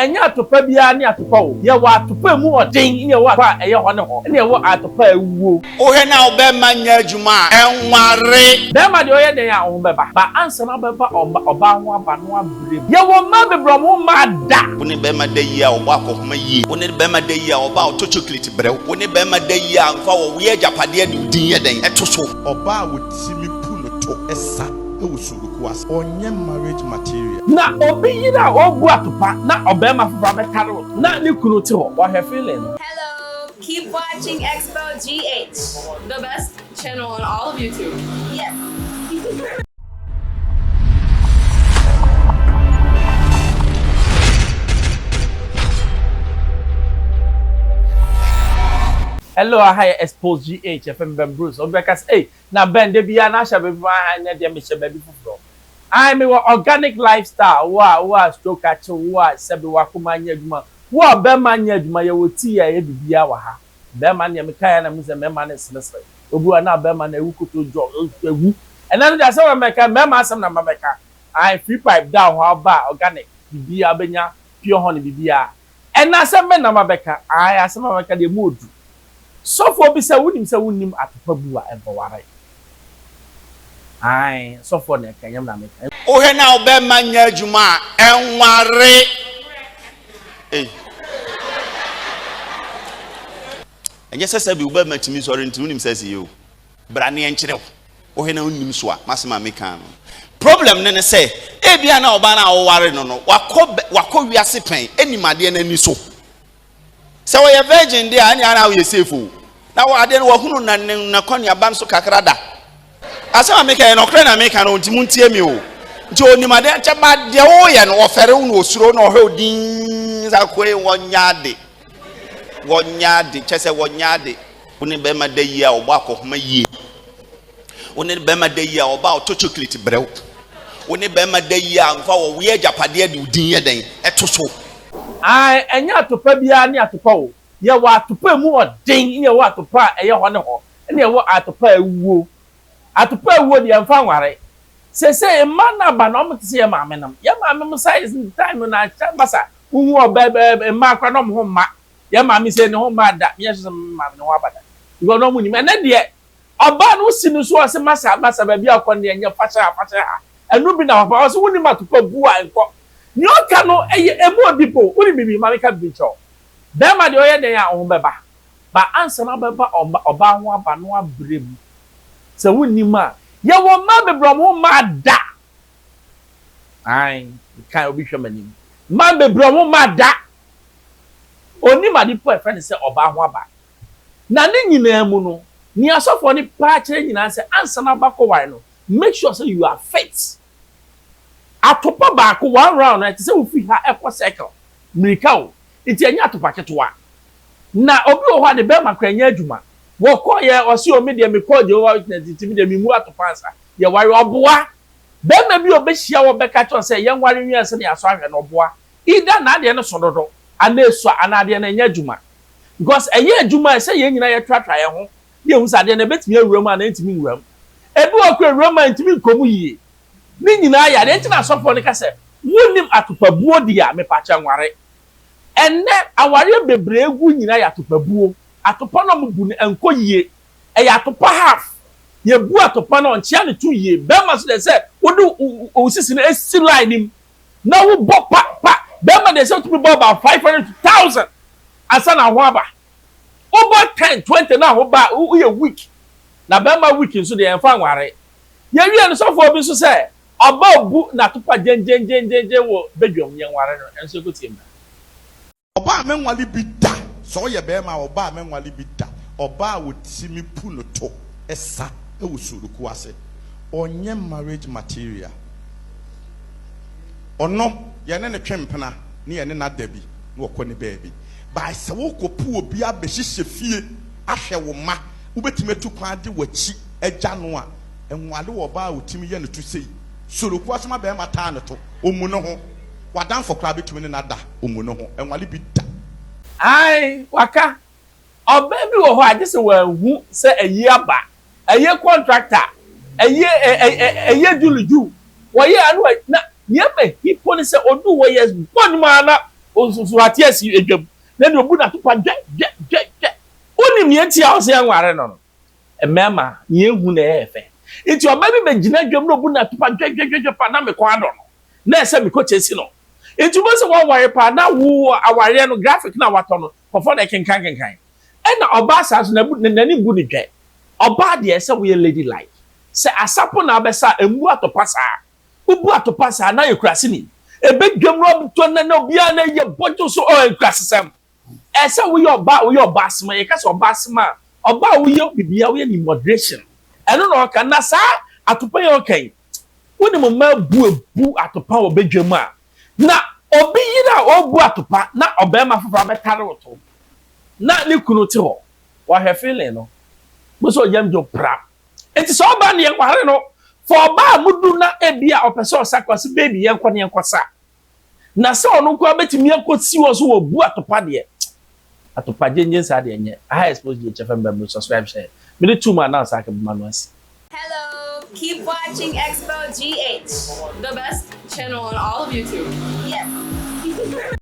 Ɛnyɛ atopa biara ne atopa o. Yɛwɔ atopa a emu wɔ den ne yɛwɔ atopa a ɛyɛ hɔ ne hɔ ne yɛwɔ atopa a awuo. Wohwɛ na wo bɛɛma nyɛ adwuma a, ɛnware. Bɛɛma deɛ ɔyɛ dɛn a wo ho bɛba ba ansa na wobɛba ɔba ɔbaa ho aba no abrɛ mu. Yɛwɔ mmaa bebree a wɔn ho mmaa da. Wo ne bɛɛma da yie a ɔbɔ akɔhoma yie. Wo ne bɛɛma da yie a ɔba a ɔtɔ chocolate brɛ wo. Wo ne bɛɛma da yie a nfa wɔ woyɛ agyapadeɛ de wo din yɛ dɛn ɛto so. Ɔbaa a wɔtumi pu no to sa wɔ suruku ase. Ɔnyɛ marriage material. Na obi yere a ɔrebu atopa na ɔbarima foforɔ abɛtare wo na ne kunu te hɔ wahwɛ feeling no. Hello, keep watching Expo GH. The best channel on all of YouTube. Yes. Hello, aha yɛ Expose GH, yɛfrɛ me Ben Bruce. Obi bɛka sɛ, ei, na Ben, da biara na ahyɛ baabi foforɔ, aha ɛnnɛ deɛ mehyɛ baabi foforɔ. Ae, mewɔ organic lifestyle, wo a, wo a stroke akye wo, wo a sɛbe w'akoma nyɛ adwuma, wo a bɛrima nyɛ adwuma, yɛwɔ tea a ɛyɛ biribiara wɔ ha. Bɛrima no deɛ mekaeɛ a na mehu sɛ mmarima no reseresere. Obi wɔ hɔ na bɛrima no awu koto dwɔ, awu. Ɛnnɛ no deɛ asɛm a mɛka, mmarima asɛm na mɛka. Ae, free pipe da wo hɔ a woba a, organic, biribiara wobɛnya, pure honey, biribiara. Ɛnnɛ asɛm bɛn na mabɛka? Ae, asɛm a mabɛka deɛ emu ɔdu. Sɔfoɔ bi sɛ, wonim sɛ wonnim atopa bu a, ɛnkɔware. Ae, sɔfoɔ na ɛka, ɛnyɛ me na meka. Wohwɛ na wo bɛɛma nyɛ adwuma a, ɛnware. Ei. Ɛnyɛ sɛ sɛbi wo bɛɛma tumi sɔre nti wonim sɛ ɛsɛ yɛ o. Bra ne yɛnkyerɛ wo. Wohwɛ na wonnim so a, m'asɛm a meka no. Problem no ne sɛ, ebia na ɔbaa no a woware no no, wakɔ wakɔ wiase pɛn, anim adeɛ no ani so. Sɛ ɔyɛ virgin deɛ a, ɛnneɛ na woyɛ safe o. Na wɔ adeɛ no wahunu na ne n'akɔneaba nso kakra da. Asɛm a meka yɛ nɔkorɛ na meka no nti montie me o. Nti onim adeɛ nkyɛ ba deɛ woyɛ no ɔfɛre wo na osuro na ɔhwɛ wo dinn sɛ akoe wɔnyɛ ade. Wɔnyɛ ade kyɛ sɛ wɔnyɛ ade. Wo ne bɛrima da yie a ɔbɔ akɔhoma yie. Wo ne bɛrima da yie a ɔba a ɔtɔ chocolate brɛ wo. Wo ne bɛrima da yie a nfa wɔwe agyapadeɛ de wo din yɛ dɛn ɛto so. Ae, ɛnyɛ atopa biara ne atopa o. Yɛwɔ atopa a emu wɔ den ne yɛwɔ atopa a ɛyɛ hɔ ne hɔ ne yɛwɔ atopa a awuo. Atopa a awuo deɛ yɛmfa nware. Seesei mmaa no aba no wɔn te sɛ yɛn maame nom. Yɛn maame mo size time no na akyɛ basa. Wohu ɔbaa bi mmaa koraa na wɔn ho mma. Yɛn maame sei ne ho mmaa da. Menyɛ sure sɛ me maame ne ho aba da. Because na wɔn nim. Ɛnɛ deɛ Ɔbaa no wosi no so ɔse masa masa baabi a ɔkɔ no deɛ nyɛ fakyɛ ha fakyɛ ha ɛno bi na papa ɔse wonim atopa bu a nkɔ nea ɔka no ɛyɛ ɛmu ɔdi po wonim biribi ma meka biribi nkyerɛ wo bɛɛma deɛ ɔyɛ dɛn a wo ho bɛba ba ansa na wobɛba ɔba ɔbaa ho aba no abrɛ mu sɛ wonim a yɛwɔ mmaa bebree ɔmo ho mmaa da ae meka obi hwɛ m'anim mmaa bebree ɔmo ho mmaa da onim ade po a ɛfrɛ no sɛ ɔbaa ho aba Na ne nyinaa mu no, nea asɔfoɔ no paa kyerɛ nyinaa sɛ ansa na wobakɔware no, make sure sɛ you are fit. Atopa baako, one round no, ɛte sɛ wofi ha kɔ circle, mmirika o, nti ɛnyɛ atopa ketewa. Na obi wɔ hɔ a ne bɛrima koraa nyɛ adwuma. Wɔkɔeɛ, ɔse o me deɛ mekɔɔ Jehovah Witness nti me deɛ memmu atopa ansa. Yɛware, ɔboa. Bɛrima bi a ɔbɛhyia wo ɔbɛka kyerɛ wo sɛ yɛnware nwie ansa na yɛasɔ ahwɛ no, ɔboa. Either n'adeɛ no so dodo, anaa ɛsua, anaa adeɛ no ɛnyɛ adwuma. Because ɛyɛ adwuma a ɛsɛ yɛn nyinaa yɛtratra yɛn ho na yɛhu sɛ adeɛ no ɛbɛtumi awura mu anaa ɛntumi nwura mu. Ebi wɔ hɔ koraa ɛwura mu a ɛntumi nkɔ mu yie. Ne nyinaa yɛ adeɛ nti na asɔfoɔ no ka sɛ wonnim atopabuo deɛ a mepakyɛ nware. Ɛnnɛ awareɛ bebree gu nyinaa yɛ atopabuo. Atopa no a wɔbu no ɛnkɔ yie. Ɛyɛ atopa half. Yɛbu atopa no a ɔnkyea ne to yie. Bɛrima nso deɛ sɛ wode wo sisi no si line no mu na wobɔ pa pa bɛrima deɛ sɛ wotumi bɔ about 500 to 1000 ansa na ho aba. Wobɔ 10, 20 na ho ba a, woyɛ weak. Na bɛrima weak nso deɛ yɛmfa nware. Yɛwie no sɔfoɔ bi nso sɛ ɔba obu n'atopa gyengyengyengyen wɔ badwam yɛnware no, ɛnso ɛkɔtie mmra. Ɔbaa a mɛnwale bi da. Sɛ ɔyɛ bɛɛma a ɔbaa a mɛnwale bi da. Ɔbaa a ɔtumi pu no to sa wɔ suruku ase. Ɔnyɛ marriage material. Ɔno yɛne no twe mpena ne yɛne no ada bi na ɔkɔ ne baabi. By sɛ wokɔ pu obi abɛhyehyɛ fie ahwɛ wo mma, wobɛtumi atu kwan de w'akyi agya no a, nwale wɔ ɔbaa a ɔtumi yɛ no to sei. Suruku ase ma bɛɛma taa no to. Ɔmmu ne ho. W'adamfo koraa bɛtumi ne no ada, ɔmmu ne ho. Nwale bi da. Ae, waka. Ɔbaa bi wɔ hɔ a, gye sɛ wanhu sɛ ayie aba, ayie kɔntrakta, ayie ɛ ɛ ɛ ayie dwuludwu. Wɔyɛ a na wa na nea ɛma hi po ne sɛ ɔduu hɔ yɛ bɔ nnwom ara na Osusu ate asi edwam na deɛ obu n'atopa dwɛ dwɛ dwɛ dwɛ. Wonim nea enti a ɔsɛ yɛnware no no? Mmarima, nea ehu na ɛyɛ fɛ. Nti ɔbaa bi bɛgyina dwam na obu n'atopa dwɛ dwɛ dwɛ dwɛ paa na me kɔn adɔ no. Na ɛsɛ mekɔ kyɛsi no. Nti wobɛhu sɛ wɔware paa na wo awareɛ no graphic no a watɔ no nkurɔfoɔ na ɛkenkan kenkan. Ɛna ɔbaa saa nso n'ani bu no dwɛ. Ɔbaa deɛ ɛsɛ woyɛ lady like. Sɛ asapo na abɛsa a, mmu atopa saa. Wobu atopa saa na ayɛ kuraseni. Ebedwam na ɔtɔ na na obiara na yɛ bɔgye so ɔ nkurasesɛm. Ɛsɛ woyɛ ɔbaa woyɛ ɔbaa sema. Yɛka sɛ ɔbaa sema a, ɔbaa a woyɛ biribiara woyɛ no in moderation. Ɛno na ɔka. Na saa atopa yi a ɔka yi, wonim mmaa bu ebu atopa wɔ badwam a, na obi yere a ɔrebu atopa na ɔbarima foforɔ abɛtare wo to na ne kunu te hɔ, wahwɛ feeling no. Mo sɛ ɔyam dwo pra. Enti sɛ ɔba no yɛnware no. Fa ɔbaa a mudu na ebia ɔpɛ sɛ ɔsa kɔ ɔse baby yɛnkɔ na yɛnkɔsa. Na sɛ ɔno nko ara bɛtumi akɔsi hɔ so wɔbu atopa deɛ, atopa gyengyen saa deɛ nyɛ. Aha Expose GH FM bɛm no subscribe hyɛ. Mede tum a na ɔsa aka bɛma no asi. Hello, keep watching Expo GH. The best channel on all of YouTube. Yes.